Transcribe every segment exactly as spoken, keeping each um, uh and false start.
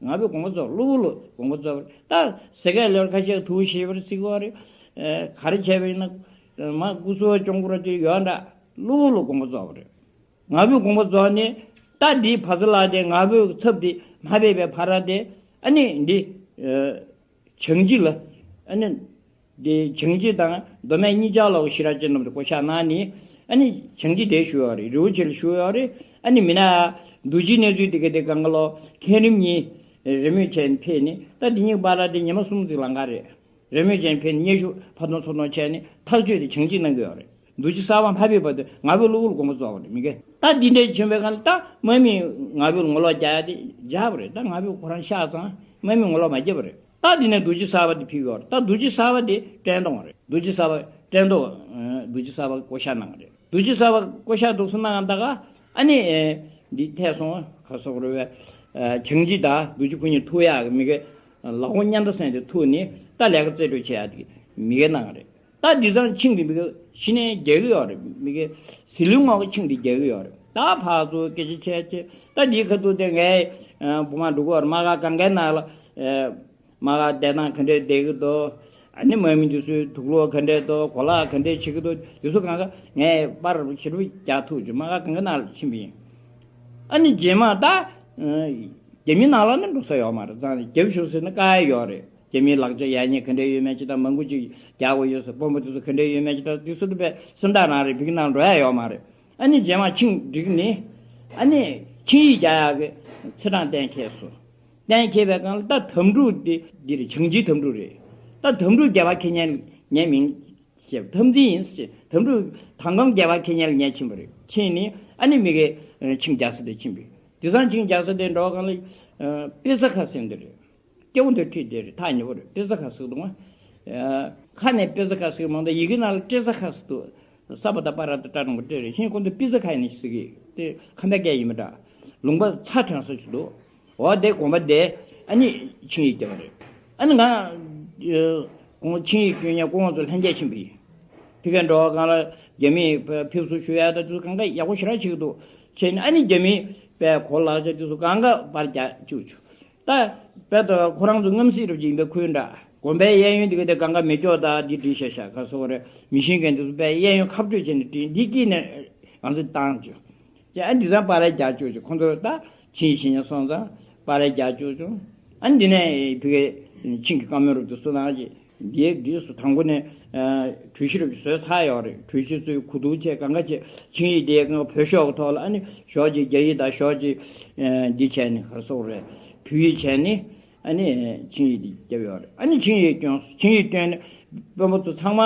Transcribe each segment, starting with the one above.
ང་ཕོད་དགོངས་པ་རྫོགས། གློ་བུར་ལ་དགོངས་པ་རྫོགས་པ་རེད། ད་ཟེར་མཁན་ལ་ཁ་ཤས་ཐུགས་ཞེད་པར་བརྩི་གི་ཡོད་རེད། ཨ་ག་རེ་བྱས་པ་ཡིན་ན་མ་སྐུ་གཟུགས་སྐྱོ་པོ་ར་ཅིག་ཡོད་འདྲ། གློ་བུར་ལ་དགོངས་པ་རྫོགས་པ་རེད། ང་ཕོད་དགོངས་པ་རྫོགས་ནས་ད་འདི་བར་ཚ་ལ་དེ་ང་ཕོད་ཚབ་དེ་མ་ཕེབས་པའི་བར་དེ་ཨ་ནི་འདི་ཨ་བྱང་ཁྱི་ལ་ཨ་ནི་འདི་བྱང་ཁྱི་དང་མདོ་སྨད་གཉིས་ཆར་ལ་ཞི་ར་ཅན་རྣམས་བསྐོ་བཞག་གནང་ནས་ཨ་ནི་བྱང་ཁྱི་དེ་བཞུགས་ཡོད་རེད། རི་བོ་ཆེ་ལ་བཞུགས་ཡོད་རེད། ཨ་ནི་མི་ན་འདུ་བྱེད་གནས་ཚུལ་དེ་ག་དེ་གང་ག་ལོ་མཁན་རིམ་གཉིས་རེས་མོས་བྱས་ནས་ཕེབས་ནས། ད་འདི་གཉིས་བར་ལ་དེ་ཉི་མ་གསུམ་ཙམ་ལང་ག་རེད། རེས་མོས་ཅན་ཕན་སྙན་ཞུ་ཕར་གཏོང་ཚུར་གཏོང་བྱས་ནས་ཐག་གཅོད་དེ་བྱང་ཆིངས་གནང་གི་ཡོད་རེད། འདུ་བྱེད་གསར་པ་མ་ཕེབས་བར་དུ་ང་ཕོད་གློ་བུར་དགོངས་པ་རྫོགས་པ་རེད། མི་དགེ་ད་འདི་འདྲའི་བྱུང་བའི་སྒང་ལ་ད་དམག་མིས་ང་ཕོད་ངོ་ལོག་རྒྱག་ཡ་དེ་རྒྱག་པ་རེད། ད་ང་ཕོད་ཁོ་རང་ཤག་ཙང་དམག་མིས་ངོ་ལོག་མ་བརྒྱབ་པ་རེད། ད་འདི་ནས་འདུ་བྱེད་གསར་པ་དེ་ཕེབས་ཡོད་རེད། ད་འདུ་བྱེད་གསར་པ་དེ་བཀྲེན་གཏོང་བ་རེད། འདུ་བྱེད་གསར་པ་བཀྲེན་གཏོང་། འདུ་བྱེད་གསར་པ་བསྐོ་བཞག་གནང་བ་རེད། རྡོ་རྗེ་གསར་པ་བསྐོ་བཞག་འདུག་སེ་གནང་ད་ག་ཨ་ནི་ཨེ་འདི་ཐད་སོང་ག་སོག་རེ་བས། བྱང་ཆིངས་དང་རྡོ་རྗེ་ཁུ་ཉིན་ཐུག་ཡག་གི་མི་གེ་ལག་འོང་མཉམ་དུ་སེང་དེ་ཐུག་ནི་ད་ལས་ཀ་རྩད་གཅོད་བྱེད་ཡག་གི་མི་གེ་གནང་རེད། ད་འདི་ཚང་ཆིངས་དེ་མི་གེ་ཤི་ནས་རྒྱག་གི་ཡོད་རེད། མི་གེ་ཟི་ལིང་ངོག་གི་ཆིངས་དེ་རྒྱག་གི་ཡོད་རེད། ད་ཕར་ཚུར་སྐད་ཆ་བྱས་བྱས་ད་འདིའི་ཁ་ཐུག་དེ་ངས་བུ་མ་འགྲོ་གི་ཡོད་རེད། མ་ག་གང་གའི་ནང་ལ། མ་ག་བསྡད་སྟངས་ག་འདྲས་བསྡད་ཀྱི་འདུག་ཨ་ནི་དམག་མི་འདི་ཚོའི་དུག་ལོག་ག་འདྲས་འདུག་གོ་ལག་ག་འདྲས་བྱེད་ཀྱི་འདུག་འདི་ཚོ་གང་ག་ངས་པར་ཞིབ་པོ་རྒྱག་ཐུབ་བྱུང་། མ་ག་གང་ག་ནང་ལ་ཕྱིན་པ་ཡིན། ཨ་ནི་རྗེས་མ་ད་རྒྱ་མི་ནང་ལ་ནི་འགྲོ་ས་ཡོད་མ་རེད། ཙང་ནས་རྒྱབ་བཞུགས་ཟེར་ན་དཀའ་ཡ་ཡོད་རེད། རྒྱ་མིའི་ལག་ཆ་ཡག་ཉེས་ག་འདྲས་ཡོད་མེད་ཅི་ད་མང་པོ་ཅིག་རྒྱག་དགོས་ཡོད་ཟེར། དཔོན་པོ་འདི་ཚོ་ག་འདྲས་ཡོད་མེད་ཅི་ད་འདི་ཚོ་དེ་བས་སེམས་ཐག་རང་རེད། ཕ་གི་ནང་འགྲོ་ཡ་ཡོད་མ་རེད། ཨ་ནི་རྗེས་མ་ཆིངས་འགྲིག་ནི་ཨ་ནི་ཆིངས་ཡིག་རྒྱག་ཡག་གི་ཚེས་གྲངས་གཏན་འཁེལ་སོང་། གཏན་འཁེལ་བའི་སྒང་ལ་ད་དམ་ཕྲུག་འདི་འདི་རེད། བྱང་ཆིངས་དམ་ཕྲུག་རེད། ད་དམ་ཕྲུག་རྒྱལ་བ་ཁེ་ཉལ་ངའི་མིང་ཞེས་འཐབ་འཛིང་ཡིན་ཟེར། དམ་ཕྲུག་དམ་གམ་རྒྱལ་བ་ཁེ་ཉལ་ངས་ཕྱིན་པ་རེད། ཕྱིན་ནི་ཨ་ནི་མི་གེ་ཆིངས་རྒྱག་ས་དེ་ཕྱིན་པ་རེད། དེང་སང་ཆིངས་རྒྱག་ས་དེ་འགྲོ་སྒང་ལ་པི་ཙ་ཁ་ཟེར་འདི་རེད། སྐྱེ་བོ་འདི་ཁྲིད་དེ་རེད། ཐག་ཉེ་བོ་རེད། པི་ཙ་ཁ་ཟེར་འདུག་ཨ། ཁ་ནས་པི་ཙ་ཁ་ཟེར་མང་དུ་ཡི་གེ་ནང་ལ་ཏི་ཙ་ཁ་ཟེར་འདུག་ས་པ་ད་པ་ར་ད་ཏྲ་དང་པོ་ཏི་རེད། ཤིང་ཁོང་ཚོ་པི་ཙ་ཁ་ཡིན་ཟེར་གི་དེ་ཁམས་པའི་སྐད་ཡིན་མི་འདྲ། ལུང་པ་ཚ་ཐོན་ས་ཞིག་འདུག་འོ་དེ་དགོན་པ་དེ་ཨ་ནི་ཆིངས་ཡིག་བརྒྱབ་པ་རེད། ཨ་ནི་ང་ཁོང་ཆིངས་ཡིག་སྐྱོན་ཉེ་ཁོང་ཚོ་ལྷན་རྒྱས་ཕྱིན་པ་ཡིན། ཕ་གིར་འགྲོ་སྒང་ལ་རྒྱ་མིས་ཕེབས་བསུ་ཞུ་ཡ་ད་དུས་གང་ག་ཡག་པོ་ཞེ་དྲག་བྱེད་ཀྱི་འདུག་བྱས་ནས་ཨ་ནི་རྒྱ་མིས་པའི་གོ་ལག་ཆ་དུས་སུ་གང་ག་པར་རྒྱག་བཅུག་བཅུག་ད་དཔེ་ད་ཁོ་རང་ཚོ་རྔམ་སྲིད་རབ་ཅིག་ཡིན་པའི་ཁུལ་འདྲ། དགོན་པའི་གཡས་གཡོན་དེ་ག་དེ་གང་ག་མེ་སྒྱོགས་དང་འདི་བསྒྲིགས་ཤག་ཤག་ག་སོགས་རེད། མི་ཤེས་མཁན་དེ་ཚོ་དཔེ་གཡས་གཡོན་ཁ་སྤྲོད་བྱས་ནས་བསྒྲིགས། འདི་དཀྱིལ་ནས་ང་ཚོས་བཏང་བཅུག་ཅེས་ཨ་འདི་ཚང་པར་རྒྱག་བཅུག་ཅེས་ཁོང་ཚོ་ད་ཕྱིན་ཤེས་ཉེན་སོང་ཙང་པར་རྒྱག་བཅུག་བྱུང་། ཨ་འདི་ནས་ཕ་གི་ཆིངས་ཀྱི་བཀའ་མོལ་རབ་ཏུ་གསུང་གནང་ཅེས། འདིའི་རྗེས་སུ་དང་པོ་ནས་གྲོས་གཞི་རབ་བཟོས་ཚར་ཡོད་རེད། གྲོས་གཞི་ཚོའི་གོ་བསྡུར་བྱས་གང་ག་བྱས་ཆིངས་ཡིག་དེ་གང་བོད་ཤོག་གི་ཐོག་ལ་ཨ་ནི་ཞོགས་ཀྱི་རྒྱ་ཡིག་དང་ཞོགས་ཀྱི་འདི་བྱས་ནས་ག་རེ་ཟེར་དགོས་རེད། བོད་ཡིག་བྱས་ནས་ཨ་ནི་ཆིངས་ཡིག་འདི་བརྒྱབ་ཡོད་རེད། ཨ་ནི་ཆིངས་ཡིག་བསྐྱོན་སོང་། ཆིངས་ཡིག་བསྐྱོན་ནས་དཔོན་པོ་ཚོ་ཚང་མ་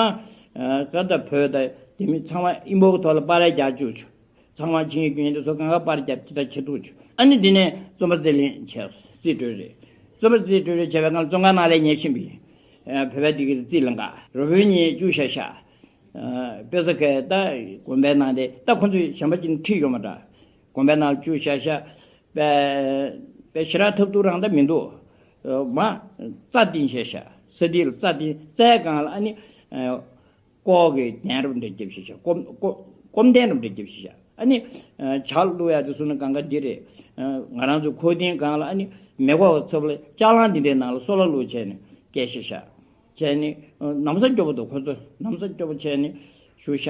ཀ་ད་བོད་དང་རྒྱ་མི་ཚང་མ་དབྱིན་པོ་གི་ཐོག་ལ་པར་རྒྱག་བཅུག་བྱུང་། ཚང་མ་ཆིངས་ཡིག་སྐྱོན་ཡིན་དེ་ཚོ་གང་ག་པར་རྒྱབ་ཅི་ལྟར་བྱེད་ཐུབ་བྱུང་། ཨ་ནི་འདི་ནས་བཙོན་པ་རྩིས་ལེན་བྱས་རྩིས་སྤྲོད་རེད། བཙོན་པ་རྩིས་སྤྲོད་རེད་བྱས་པའི་སྒང་ལ་བཙོན་ཁང་ནང་ལ་ཉལ་ཕྱིན་པ་ཡིན། བོད་པ་འདི་གི་རྩིས་ལེན་ག་རོ་བོན་གཉིས་བཅུག་ཤག་ཤག་དཔེ་ས་ཁའི་ད་དགོན་པའི་ནང་དེ་ད་ཁོ་ཚོས་གཞན་པ་ཅིག་ཁྲིད་ཡོང་མ་འདྲ། དགོན་པའི་ནང་བཅུག་ཤག་ཤག་དཔེ་དཔེ་ཞེ་དྲག་ཐབས་སྡུག་རང་ད་མི་འདུག་མ་རྩྭ་བཏིང་ཤག་ཤག་ས་འདི་ལ་རྩྭ་བཏིང་རྩྭའི་སྒང་ལ་ཨ་ནི། ལྐོག་གི་གདན་རབས་འདྲ་བརྒྱབ་ཤག་ཤག་སྐོམ་སྐོམ་སྐོམ་གདན་རབས་འདྲ་བརྒྱབ་ཤག་ཤག་ཨ་ནི་ཇ་བླུག་ཡ་དེ་ཚོ་ནི་གང་ག་འདི་རེད། ང་རང་ཚོ་ཁོག་སྟེང་སྒང་ལ་ཨ་ནི་མེ་འགོག་གི་ཚབ་ལ་ལྕགས་གླང་འདི་འདྲའི་ནང་ལ་སོལ་བ་བླུགས་བྱས་ནས་བསྐྱལ་ཤག་ཤག་བྱས་ནས་ན་བཟའ་སྐྱོ་པོ་འདུག་ཁོ་ཚོ་ན་བཟའ་སྐྱོ་པོ་བྱས་ནས་བཞུགས་ཤག་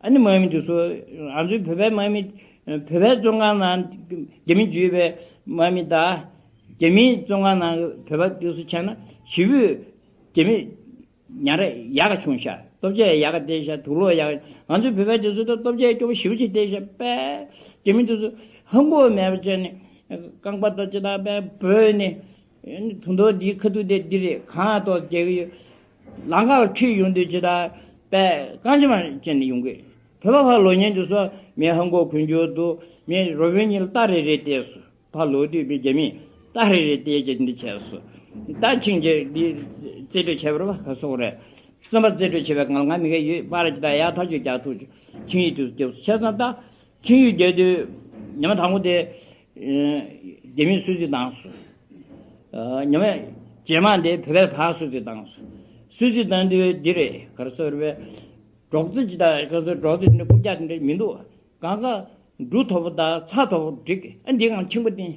ཨ་ནི་དམག་མི་དེ་ཚོ་ང་ཚོའི་བོད་པའི་དམག་མི་བོད་པའི་བཙོན་ཁང་ནང་རྒྱ་མི་འཇུས་པའི་དམག་མི་དང་རྒྱ་མིའི་བཙོན་ཁང་ནང་གི་བོད་པ་དེ་ཚོ་བྱས་ན་ཞེ་པོས་རྒྱ་མི་ཉ་ར་ཡག་ག་བྱུང་ཤག་སྟོབས་ཆས་ཡག་ག་བསྡད་ཤག་དུག་ལོག་ཡག་ག་ང་ཚོའི་བོད་པ་དེ་ཚོ་ད་སྟོབས་ཆས་སྐྱོ་པོ་ཞེ་པོ་ཅིག་བསྡད་ཤག་པས་རྒྱ་མི་དེ་ཚོ་ཧང་གོ་མེད་པ་བྱས་ནས་རྐང་པ་ད་ཅི་ད་པས་བོས་ནས་དུང་མདོག་འདིའི་ཁ་ཐུག་དེ་འདི་རེད། གང་ལྟོགས་རྒྱག་གི་ཡོད། ལམ་ཁ་ལ་ཁྲིད་ཡོང་དུས་ཅི་ད་པས་རྐང་ཅི་མ་བྱས་ནས་ཡོང་གི་བོད་པ་ཕར་ལོག་ཉན་དུས་སོ་མི་ཧང་གོ་གོན་རྒྱུ་འདུག་མི་རོ་བོན་གཉིས་ལ་རྟ་རེ་རེ་བལྟས་སོ། ཕར་ལོག་དུས་མི་རྒྱ་མིས་རྟ་རེ་རེ་སྟེར་རྒྱུ་འདི་བྱས་སོ། ད་ཆིངས་རྒྱལ་འདི་རྩིས་སྤྲོད་བྱས་པ་རེད་པ། ག་སོག་རེད། བཙོན་པ་རྩིས་སྤྲོད་བྱས་པའི་སྒང་ལ་ང་མི་ག་ཡོད་པར་ཅི་ད་ཡག་ཐག་གཅོད་རྒྱག་ཐུབ་ཆིངས་ཡིག་དུས་སུ་རྒྱབ་སོ། བྱས་ཙང་ད་ཆིངས་ཡིག་རྒྱག་དུས་ཉི་མ་དང་པོ་དེ་རྒྱ་མིས་གསོལ་ཚིགས་བཏང་སོ། ཉི་མ་རྗེས་མ་དེ་བོད་པས་ཕར་གསོལ་ཚིགས་བཏང་སོ། གསོལ་ཚིགས་བཏང་དུས་འདི་རེད། ག་རེ་ཟེར་བས་སྒྲོག་ཙེ་ཅི་ད་ག་ཚོད་སྒྲོག་ཙེ་འདི་འདྲ་རྐུབ་བཀྱག་འདི་འདྲ་མི་འདུག་གང་ག་འབྲུ་མཐོ་པོ་དང་ཚྭ་མཐོ་པོ་བསྒྲིགས། ཨ་འདི་གང་ཆིངས་པ་བསྟན།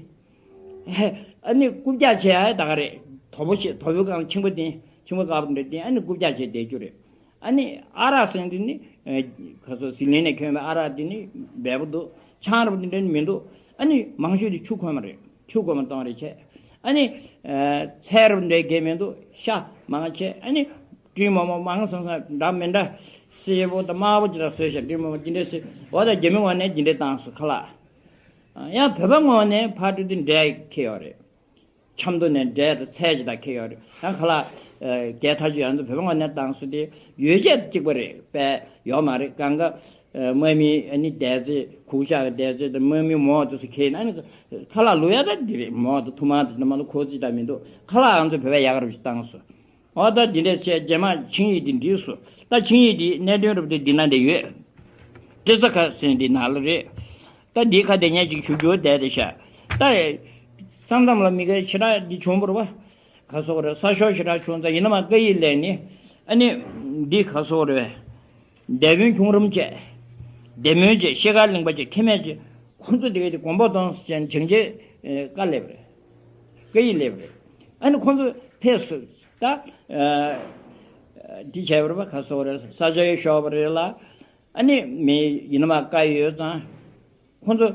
ཨ་ ཨ་ནི་རྐུབ་བཀྱག་བྱས་ཡ་ད་ག་རེད། དོ་པོ་ཞིག་དོ་པོའི་སྒང་ཆེན་པོ་དེ་ཆེན་པོ་དཀར་པོ་འདྲ་དེ་ཨ་ནི་རྐུབ་བཀྱག་བྱས་བསྡད་རྒྱུ་རེད། ཨ་ནི་ཨ་རག་ཟེར་དེ་ནི་ཨ་ག་ཚོད་ཟི་ལིང་ནས་ཁྱོན་པའི་ཨ་རག་དེ་ནི་འབེལ་པོ་འདུག་ཆང་རག་དེ་འདྲ་ནི་མི་འདུག་ཨ་ནི་མང་ཤོས་དེ་ཆུ་ཁོལ་མ་རེད། ཆུ་ཁོལ་མ་གཏོང་རེ་བྱས། ཨ་ནི་ཨ་ཚལ་རག་འདྲ་གས་མི་འདུག་ཤ་མང་བྱས། ཨ་ནི་སྤྲིན་མོག་མོག་མང་སང་སང་འདྲ་མི་འདྲ་སེར་པོ་དང་དམར་པོ་ཅིག་ལ་བཟོས་ཤག་སྤྲིན་མོག་མོག་དེ་འདྲ་བཟོས། འོ་ད་རྒྱ་མི་ངོས་ནས་དེ་འདྲ་བཏང་སོང་ཁ་ལག་ཡང་བོད་པ་ངོས་ནས་ཕར་འགྲོ་དུས་འབྲས་ཁེལ་ཡོད་རེད། ཆབ་མདོ་ནས་འབྲས་དང་ཚལ་ཅིག་དང་ཁེལ་ཡོད་རེད། ཡང་ཁ་ལག་ཨ་རྒྱལ་ཐག་ཆོད་ཡང་ཚོ་བོད་པ་ངོས་ནས་བཏང་སོང་དེ་ཡོ་བྱད་གཅིག་པ་རེད་པས་ཡོད་མ་རེད། གང་ག་ཨ་དམག་མི་ཨ་ནི་འདས་ཚེ་གུག་ཤག་གི་འདས་ཚེ་དང་དམག་མི་མོག་དེ་ཚོ་ཁེལ་ན་ཨ་ནི་ཁ་ལག་ལུ་ཡ་ད་འདི་རེད། མོག་དང་ཐུར་མ་དང་དེ་མ་ལ་ཁོ་ཚོ་ད་མི་འདུག་ཁ་ལག་ང་ཚོ་བོད་པས་ཡག་རུ་ཞིག་བཏང་སོང་། འོ་ད་འདི་འདྲས་བྱས་རྗེས་མ་ཆིངས་ཡིག་འདི་འགྲིག་སོང་། ད་ཆིངས་ཡིག་འདི་གནད་དོན་རུ་འདི་འདི་ན་འདི་ཡོད། ཏེ་ས་ཁ་སེང་འདི་ན་ལ་རེད། ད་འདི་ཁ་དེ་ཉན་ཅིག་ཞུ་རྒྱུ་བསྡད་དེ་ཤག་ད་སང་ཙམ་ལ་མི་གའི་ཞེ་དྲག་འདི་བྱུང་བ་རེད་བ། ག་སོག་རེད། ས་ཤོག་ཞེ་དྲག་བྱུང་ཙང་ཡིན་ན་མ་བཀའ་ཡིག་ལས་ནི་ཨ་ནི་འདི་ག་སོག་རེད། སྡེ་དཔོན་ཁྱུང་རམ་བཅས། སྡེ་སྨོན་བཅས་ཤེལ་དཀར་གླིང་པ་བཅས་ཁེ་མེད་ཅིག་ཁོང་ཚོ་དེ་གའི་དེ་དགོངས་པ་གཏོང་ཟེར་བྱས་ནས་བྱང་ཆེ་བཀའ་སླེབས་རེད། བཀའ་ཡིག་སླེབས་རེད། ཨ་ནི་ཁོང་ཚོ་ཕེབས་སུ་ད་འདི་བྱས་པ་རེད་པ། ག་སོག་རེད། ས་ཆ་ཡོད་ཤོག་པ་རེད་ལ། ཨ་ནི་མི་ཡིན་ན་མ་བཀའ་ཡོད་ཙང་། ཁོང་ཚོ་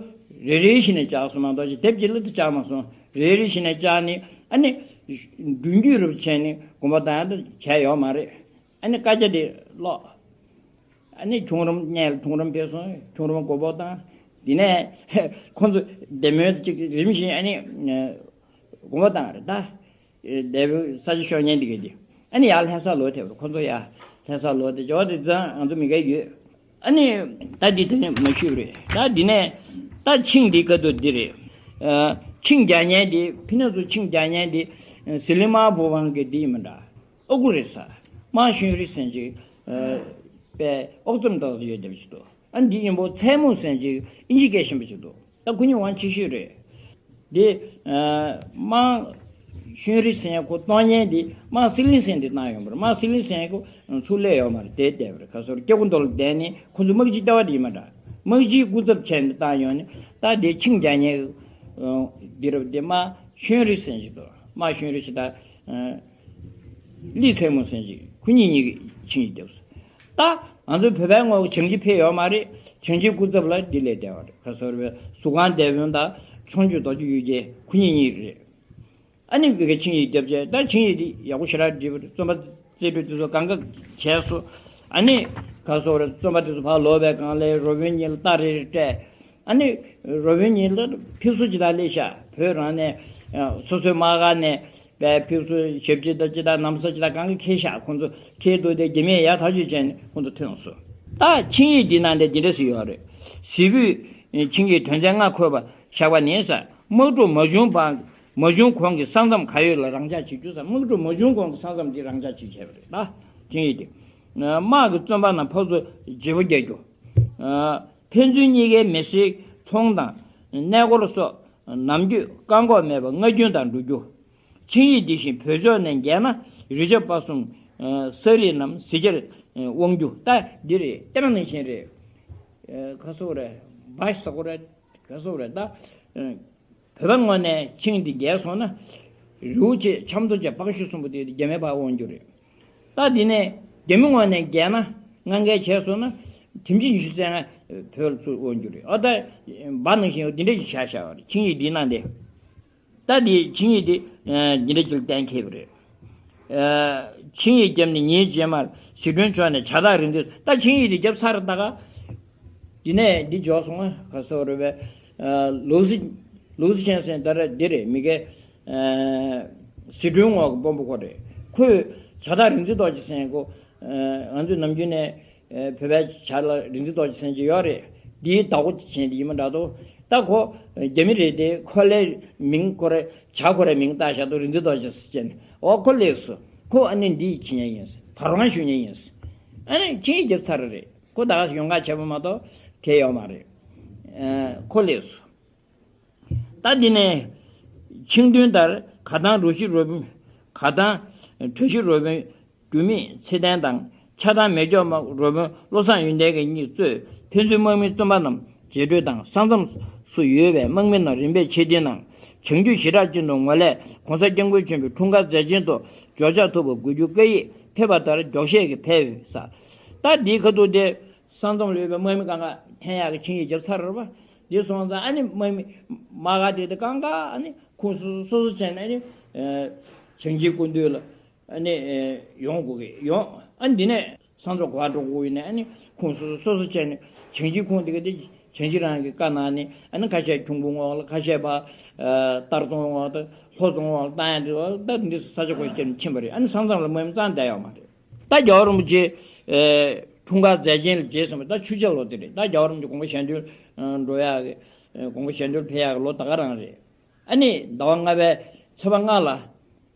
རེ་རེ་བཞིན་ནས་བཅར་སོང་མ་གཏོགས་ཅིག་དེབ་ཀྱི་ལ་དུ་བཅར་མ་སོང་། རེ་རེ་བཞིན་ནས་བཅར་ནས་ཨ་ནི་མདུན་སྐྱོད་རུ་བྱས་ནས་དགོངས་པ་དང་ཡང་དུ་བྱས་ཡོད་མ་རེད། ཨ་ནི་བཀའ་རྒྱ་དེ་ཀློག་ཨ་ནི་ཁྱུང་རམ་སྙན་ལ་ཁྱུང་རམ་ཕེབས་སོང་། ཁྱུང་རམ་མགོ་སྤོ་བཏང་། དེ་ནས་ཁོང་ཚོ་བདེ་མོའི་ཅིག་རིམ་བཞིན་ཨ་ནི་དགོངས་པ་བཏང་རེད་ད། སྡེ་པའི་ས་ཆ་ཤོར་ཉེན་འདི་ག་འདི། ཨ་ནི་ཡར་ལྷ་ས་ལོག་ཐེབས་རེད། ཁོང་ཚོ་ཡར་ལྷ་ས་ལོག་སྟེ་འབྱོར་དེ་ཙང་ང་ཚོ་མི་ག་ཡོད། ཨ་ནི་ད་འདི་དེ་ནས་མ་ཤུས་རེད། ད་འདི་ནས་ད་ཆིངས་འདི་ག་དུ་འདི་རེད། ཨ་ཆིངས་རྒྱག་ཉེན་འདི་ཕི་ནས་ཚོ་ཆིངས་རྒྱག་ཉེན་འདི་ཟི་ལིང་དམར་པོ་ཝང་གི་འདི་ཡིན་མི་འདྲ། ཨོ་ཀུ་རེད་ས། དམར་ཤུན་རི་ཟེར་ཅིག་པས་ཨོག་ཙམ་ཏོག་ཙམ་ཡོད་བསྡད་པ་ཞིག་འདུག་ཨ་འདི་ཡིན་པོ་མཚན་མོ་ཟེར་ཅིག་ཨིན་ཇི་སྐད་ཤེས་པ་ཞིག་འདུག་ད་ཁོ་གཉིས་དབང་ཆེ་ཤོས་རེད། འདི་དམར་ཤུན་རི་ཟེར་ཁོ་གཏོང་མཁན་འདི་དམར་སི་ལིང་ཟེར་འདི་བཏང་ཡོང་བར། དམར་སི་ལིང་ཟེར་ཁོ་ཚུར་སླེབས་ཡོང་མ་རེད། དེ་བསྡད་པ་རེད། ག་སོར་སྐྱེ་རྒུ་མདོ་ལ་བསྡད་ནས་ཁོ་ཚོ་དམག་སྤྱི་ལྟ་བ་འདི་ཡིན་མ་འདྲ། དམག་སྤྱིའི་སྐུ་ཚབ་བྱས་ནས་བཏང་ཡོང་ནས་ད་འདི་ཆིངས་རྒྱག་མཁན་འདི་རུ་འདི་དམར་ཤུན་རི་ཟེར་ཞིག་འདུག་དམར་ཤུན་རི་ཞིག་ད་ལི་ཚེ་མོ་ཟེར་ཞིག་ཁོ་གཉིས་གཉིས་ཀྱི་ཆིངས་ཡིག་བརྒྱབ་སོང་། ད་ང་ཚོའི་བོད་པའི་ངོས་ཀྱི་བྱང་ཆུབ་ཕེབས་ཡོད་མ་རེད། བྱང་ཆུབ་སྐུ་ཚབ་ལ་འདི་ལས་བསྡད་པ་རེད། ག་སོར་བའི་ཟུར་ཁང་སྡེ་དཔོན་དང་ཆོས་རྒྱལ་རྡོ་རྗེ་གཡུ་རྒྱལ་ཁོ་གཉིས་གཉིས་རེད། ཨ་ནི་བི་ག་ཆིངས་ཡིག་བརྒྱབ་རྗེས་ད་ཆིངས་ཡིག་འདི་ཡག་པོ་ཞེ་དྲག་བྲིས་པ་རེད། རྩོམ་པ་རྩེ་དྲུག་དེ་ཚོ་གང་ག་བྱས་སོང་། ཨ་ནི་ག་སོར་རྩོམ་པ་དེ་ཚོ་ཕར་ལོག་པའི་སྒང་ལ་རོ་བོན་གཉིས་ལ་རྟ་རེ་རེ་སྤྲད། ཨ་ནི་རོ་བོན་གཉིས་ལ་ཕེབས་བསུ་ཅི་ད་སླེབས་ཤག་བོད་རང་ནས་སོ་སོའི་དམག་སྒར་ནས་པའི་ཕེབས་བསུ་ཞབས་ཕྱི་དང་ཅི་དང་ན་བཟའ་ཅི་དང་གང་ག་ཁྱེར་ཤག་ཁོང་ཚོ་ཁྱེར་འདུག་སྟེ་རྒྱ་མིས་ཡར་ཐག་གཅོད་བྱས་ནས་ཁོང་ཚོ་ཐོན་སོང་། ད་ཆིངས་ཡིག་འདི་ནང་དེ་འདི་འདྲ་ཞིག་ཡོད་རེད། གཟིགས་ཕུད་ཆིངས་ཡིག་དོན་ཚན་ལྔ་འཁོད་པ་བཞག་པ་ནི་ས་དམག་འཁྲུག་མ་བྱུང་བར་མ་བྱུང་གོང་གི་ས་མཚམས་ག་ཡོད་ལ་རང་འཇགས་བྱེད་རྒྱུ་ས། དམག་འཁྲུག་མ་བྱུང་གོང་གི་ས་མཚམས་འདི་རང་འཇགས་བྱེད་བྱས་པ་རེད། ད་ཆིངས་ཡིག་འདི་དམག་གི་བཙོན་པ་རྣམས་ཕར་ཚུར་བརྗེ་པོ་རྒྱག་རྒྱུ། ཕན་ཚུན་གཉིས་ཀའི་མི་སེར་ཚོང་དང་གནས་སྐོར་སོགས་ནམ་རྒྱུན་བཀག་འགོག་མེད་པར་སྔ་རྒྱུན་དང་འགྲོ་རྒྱུ། ཆིངས་ཡིག་འདི་བཞིན་བོད་ཕྱོགས་ནས་འགལ་ན་རི་ཆབ་དཔའ་གསུམ་ས་རིས་རྣམས་ཟི་ཆར་དབང་རྒྱུ། ད་འདི་རེད། ལྟད་མོ་ནང་བཞིན་རེད། ག་སོག་རེད། བ་ཞིག་ཟ་གོ་རེད། ག་སོག་རེད་ད། བོད་པ་ངོས་ནས་ཆིངས་འདི་འགལ་སོང་ན། རི་བོ་ཆེ་ཆབ་མདོ་བཅས་ཕག་ཤུལ་གསུམ་པོ་དེ་རྒྱ་མིའི་བར་དབང་རྒྱུ་རེད། ད་འདི་ནས་རྒྱ་མི་ངོས་ནས་འགལ་ན་ང་འགལ་བྱས་སོང་ན་དེམ་ཅི་ཉི་ཤུ་རྩ་ལྔ་བོད་ལ་ཚུར་དབང་རྒྱུ་རེད། ཨ་ད་འབའ་ནང་བཞིན་འདི་འདྲ་ཞིག་བཞག་བཞག་པ་རེད། ཆིངས་ཡིག་འདི་ནང་དེ། ད་འདི་ཆིངས་ཡིག་འདི་འདི་འདྲ་ཅིག་གཏན་འཁེལ་བ་རེད། ཆིངས་ཡིག་བརྒྱབ་ནས་ཉིན་རྗེས་མར་ཟི་ཁྲོན་ཕྱོགས་ནས་བྱ་ཐག་རིང་ཚད། ད་ཆིངས་ཡིག་འདི་བརྒྱབ་ཚར་ད་ག་འདི་ནས་འདི་འཇོག་སོང་ང་། ག་སོག་རེད་པས། ལུའུ་སི་ལུའུ་སི་ཆན་ཟེར་ད་རེད། འདི་རེད། མི་གའི་ཟི་ཁྲོན་ངོགས་ཀྱི་དཔོན་པོ་ཁོ་རེད། ཁོས་བྱ་ཐག་རིག་འཛིན་རྡོ་རྗེ་ཟེར་ཁོ། ང་ཚོས་ནམ་རྒྱུན་ནས་བོད་པའི་བྱ་ལ་རིག་འཛིན་རྡོ་རྗེ་ཟེར་གྱི་ཡོད་རེད། འདིའི་བདག་པོ་བྱས་ཏེ་ཡིན་མ་འདྲ་འདུག་ད་ཁོ་རྒྱ་མི་རེད་དེ་ཁོ་ལའི་མིང་ཁོ་རེ་བྱ་ཁོ་རེ་མིང་བཏགས་བཞག་འདུག་རིག་འཛིན་རྡོ་རྗེ་ཟེར་བྱས་ནས། འོ་ཁོ་སླེབས་སོང་། ཁོ་ཨ་ནི་འདི་ཡི་ཆིངས་ཡིག་ཡིན། བར་དབང་ཞུ་མཁན་ཡིན། ཨ་ནི་ཆིངས་ཡིག་བརྒྱབ་ཚར་རེད། ཁོ་ད་ག་ཡོང་ཁ་བྱས་པ་མ་གཏོགས་གལ་ཡོད་མ་རེད། ཨ་ཁོ་སླེབས་སོང་། ད་འདི་ནས་ཆིངས་དོན་ལྟར་གར་ཐང་རུ་བཞི་རུ་དཔོན། གར་ཐང་གྲོ་བཞི་རུ་དཔོན་རྒྱུ་མེད་ཚེ་བརྟན་དང་། ཆགས་སྡང་མེ་སྒྱོགས་དམག་རུ་དཔོན་བློ་བཟང་ཡོན་ཏན་གྱིས་གཉིས་གཙོས་ཕན་ཚུན་དམག་མི་བཙོན་པ་རྣམས་རྗེས་སྤྲོད་དང་། ས་མཚམས་སུ་ཡོད་པའི་དམག་མི་རྣམས་རིམ་པས་ཕྱིར་འཐེན་དང་ བྱང་རྒྱུད་ཞི་དྲག་ཅན་དུ་ངོས་ལས་གོང་ས་སྐྱབས་མགོན་ཆེན་པོའི་འཁྲུངས་སྐར་མཛད་ཆེན་དུ་འབྱོར་ཕྱག་ཐུབ་པ་དགོས་རྒྱུ་བཀའ་ཡིག་ཕེབས་པ་ལྟར་མགྱོགས་བཤད་ཀྱིས་ཕེབས་ས། ད་འདིའི་ཁ་ཐུག་དེ་ས་མཚམས་ལ་ཡོད་པའི་དམག་མི་གང་ག་འཐེན་ཡག་གི་ཆིངས་ཡིག་བརྒྱབ་ཚར་རེད་པ། འདི་སོང་ཙང་ཨ་ནི་དམག་མི་དམག་སྒར་དེ་དེ་གང་ག་ཨ་ནི་ཁོངས་སོ་སོ་སོ་བྱས་ནས་ཨ་ནི་བྱང་ཆུབ་སྐུ་མདུན་ལ་ཨ་ནི་ཡོང་དགོས་ཀྱི་ཡོང་ཨ་ནི་འདི་ནས། ས་མཚམས་ག་པར་འགྲོ་དགོས་ཡིན་ནའི་ཨ་ནི་ཁོངས་སོ་སོ་སོ་བྱས་ནས་བྱང་ཆུབ་ཁོངས་དེ་ག་དེ་བྱང་ཆུབ་རང་གི་བཀའ་གནང་ནས་ཨ་ནི་ཁ་ཤས་ཁྱུང་པོ་ངོགས་ལ་ཁ་ཤས་པ་སྟར་རྫོང་ངོགས་དང་ལྷོ་རྫོང་ངོགས་ལ་བཏང་ཡ་དེ་ད་འདི་ས་ཆ་གོ་ཤེས་ནས་ཕྱིན་པ་རེད། ཨ་ནི་ས་མཚམས་ལ་དམག་མི་རྩ་བསྡད་ཡོད་མ་རེད། ད་རྒྱལ་བ་རིན་པོ་ཆེ་འཁྲུངས་སྐར་མཛད་ཆེན་ལ་རྗེས་སོང་བ་ད་ཆུ་བྱ་ལོ་དེ་རེད། ད་རྒྱལ་བ་རིན་པོ་ཆེ་དགོངས་པ་ཞལ་འདོན་འགྲོ་ཡག་གི་དགོངས་པ་ཞལ་འདོན་ཕེབས་ཡག་གི་ལོ་ད་ག་རང་རེད། ཨ་ནི་ཟླ་བ་ལྔ་པའི་ཚེས་པ་ལྔ་ལ་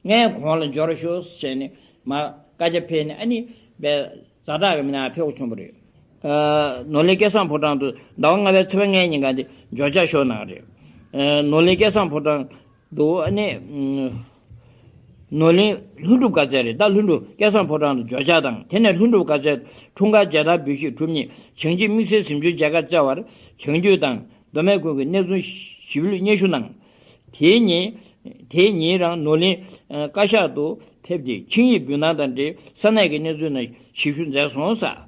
ལྔའི་གོང་ལ་འབྱོར་ཤོག་ཟེར་ནས་མར་བཀའ་རྒྱ་ཕེབས་ནས་ཨ་ནི་བས་ཛ་དྲག་གི་མི་སྣ་ཕེབས་དགོས་བྱུང་བ་རེད། ཨ་ནོར་གླིང་སྐལ་བཟང་ཕོ་བྲང་དུ་ཟླ་བ་ལྔ་པའི་ཚེས་པ་ལྔའི་ཉིན་ག་དེ་འབྱོར་ཕྱག་ཤོག་གནང་རེད། ཨ་ནོར་གླིང་སྐལ་བཟང་ཕོ་བྲང་དུ་ཨ་ནི་ཨ་ནོར་གླིང་ལྷུན་གྲུབ་དགའ་ཚལ་རེད། ད་ལྷུན་གྲུབ་སྐལ་བཟང་ཕོ་བྲང་དུ་འབྱོར་ཕྱག་དང་དེ་ནས་ལྷུན་གྲུབ་དགའ་ཚལ་དུ་འཁྲུངས་སྐར་མཇལ་དར་འབུལ་བཞེས་གྲུབ་བརྙེས་བྱང་ཆུབ་དམིགས་བསལ་གཟིམ་ཆུང་མཇལ་ཁ་བསྩལ་བར་བྱང་ཆུབ་དང་། མདོ་སྨད་ཁུལ་གྱི་གནས་ཚུལ་ཞིབ་ལྷོད་སྙན་ཞུ་གནང་། དེའི་ཉིན། དེའི་ཉིན་རང་ནོར་གླིང་ཨ་བཀའ་ཤག་ཏུ་ཕེབས་ཏེ་ཆིངས་ཡིག་འབུལ་སྟངས་དང་འབྲེལ་ས་གནས་ཀྱི་གནས་ཚུལ་ནང་ཞིབ་ཞུ་མཛད་སོང་ཟེར།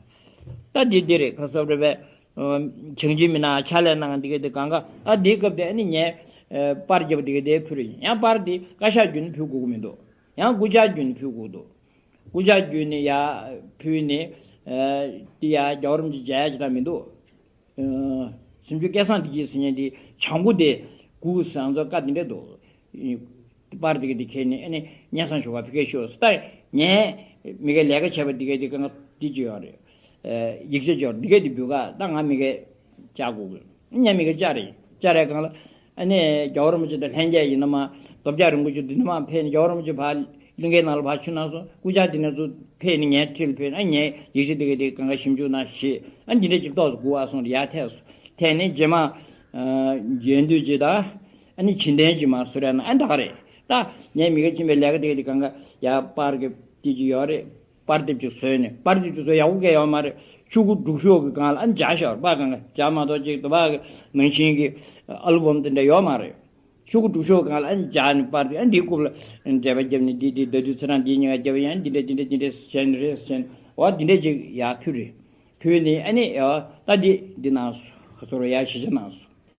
ད་འདི་འདི་རེད། ཁ་སོབ་རེད་པས། ཨ་བྱང་ཆུབ་མི་ནག་ཕྱག་ལས་གནང་འདི་ག་དེ་གང་ག་ཨ་འདིའི་སྐབས་དེ་ཨ་ནི་ངས་ཨ་པར་རྒྱབ་འདི་ག་དེ་ཕུལ་རེད། ཡང་པར་འདི་བཀའ་ཤག་བརྒྱུད་ནས་ཕུལ་དགོས་ཀྱི་མི་འདུག་ཡང་སྐུ་བཅར་བརྒྱུད་ནས་ཕུལ་དགོས་འདུག་སྐུ་བཅར་བརྒྱུད་ནས་ཡར་ཕུལ་ནས་ཨ་འདི་ཡར་རྒྱལ་བ་རིན་པོ་ཆེ་མཇལ་ཡ་ཅིག་ད་མི་འདུག་གཟིམ་ཆུང་སྐལ་བཟང་བདེ་སྐྱིད་ཟེར་མཁན་དེ་བྱང་བུ་དེ་སྒུག་ཟེར་ང་ཚོ་བཀའ་དེ་འདྲ་འདུག་པར་དེ་ག་དེ་ཁྱེར་ནས་ཨ་ནི་སྙན་སེང་ཞུ་བར་ཕ་གིར་ཤོག་ཟེར། ད་ངས་མི་གའི་ལས་ཀ་བྱས་པ་དེ་ག་དེ་གང་དེ་ཅི་ཡོད་རེད། ཡིག་ཆ་ཅི་ཡོད་རེད། དེ་ག་དེ་འབུལ་ག་ད་ང་མི་གའི་བཅར་དགོས་གི་ངས་མི་གའི་བཅར་རེད། བཅར་རེད་གང་ལ་ཨ་ནི་རྒྱལ་བ་རིན་པོ་ཆེ་དང་ལྷན་རྒྱས་ཡིན་ན་མ་རྡོ་བརྒྱ་རིན་པོ་ཆེ་འདི་ནས་མ་ཕེབས་ནས་རྒྱལ་བ་རིན་པོ་ཆེ་ཕར་གླིང་གའི་ནང་ལ་ཕར་ཆུ་ནང་སོང་སྐུ་བཅར་དེ་ནས་ཚུར་ཕེབས་ནས་ངའི་འཁྲིས་ལ་ཕེབས་ནས་ཨ་ངས་ཡིག་ཆ་དེ་ག་དེ་གང་ག་ཞིབ་འཇུག་གནང་ཞེས་ཨ་འདི་འདྲ་ཅིག་ཏོག་ཙམ་སྒུག་ཨ་སོང་རེད། ཡར་ཐད་སོང་ཐད་ནས་རྗེས་མ་མཇལ་འདོད་ཅིག་དང་ཨ་ནི་བྱིན་རྟེན་ཅིག་མར་གསོལ་རས་གནང་ཨ་འདྲ་ག་རེད། ད་ངས་མི་ག་ཕྱིན་པའི་ལས་ཀ་དེ་ག་དེ་གང་ག་ཡར་པར་གི་དེ་ཅིག་ཡོད་རེད། པར་དེབ་ཅིག་བཟོས་ནས་པར་དེབ་ཅིག་བཟོས་ཡག་པོ་གང་ཡོད་མ་རེད། ཆུ་ཁུ་དྲུག་ཤོག་གི་སྒང་ལ་ཨ་ནི་འཇའ་ཤར་པ་གང་ག་འཇའ་མ་གཏོགས་ཅིག་དུ་བ་གི་ནང་བཞིན་གི་ཨལ་བོམ་དེ་འདྲ་ཡོད་མ་རེད། ཆུ་ཁུ་དྲུག་ཤོག་སྒང་ལ་ཨ་ནི་འཇའ་ནི་པར་དེ་ཨ་འདིའི་རྐུབ་ལ་འགྲེལ་པ་བརྒྱབ་ནས་འདི་འདི་ཟླ་དུས་ཚེ་རང་འདིའི་ཉིན་ཀ་བརྒྱབ་ཡང་འདི་འདྲ་འདི་འདྲ་འདི་འདྲ་བྱས་ནས་རེད་ཟེར་ནས་འོ་འདི་འདྲ་ཅིག་ཡར་ཕུལ་རེད། ཕུལ་ནས་ཨ་ནི་ཨ་ད་འདི་འདི་གནང་སོང་ཁ་སོ་རོ་ཡར་ཞིབ་ཆ་གནང་སོང་